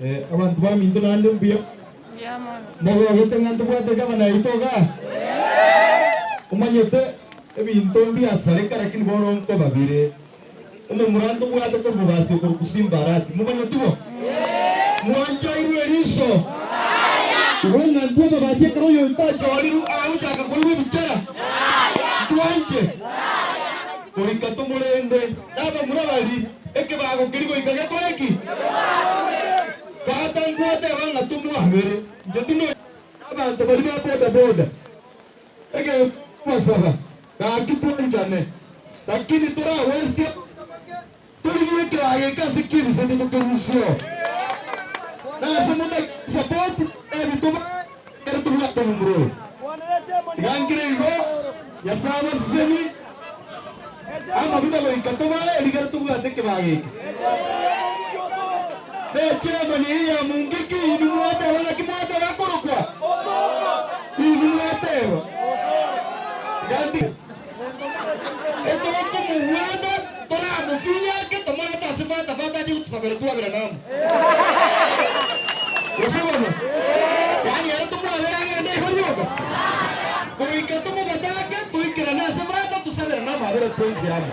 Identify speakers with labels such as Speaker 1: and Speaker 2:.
Speaker 1: Abanto baminto naende mbuya mogogete ng'a ntobwate gavana yaito igaa? Omanyete ebinto mbiasareka lakini bono nkoba bire. Omomura ntobwate korwa bobasi okorokwa Simba Arati. Momanyeti bo? Mwanchairwe eriso. Igo ng'a intwe ababasi ekero oyoito achorirwe agochaka koigwa ebichera, ntwanche goika tomorende. Na abamura baria, ekebago keria goika gekore ki? Tata nkwateba ng'a tomwabere, inche tindi Abanto baria ba boda boda, egento nkobasaba, gaki twanchane, lakini toragwesike amaguta make, torigie ekebago eke ase kiebisete tokerusie oo. Nase motagete support ebito ekero tobwate omomura oyo. Iga nkire igo, Nyasae abaseseni, amaguta goika tobae rigere tobwate ekebago eke. Ne chairman eye ya Mungiki inwe mwateba naki mwateba akorokwa? Inwe mwateba. Iga ntige. Etokomobwata toramofinya ake tomorete ase fata fata ache gotosabera twabera namo. Gose bono? Yaani ere tomwabere agende igo rioka? Goika tomobate ake toikerane ase fata tosabere namabera twensi amo.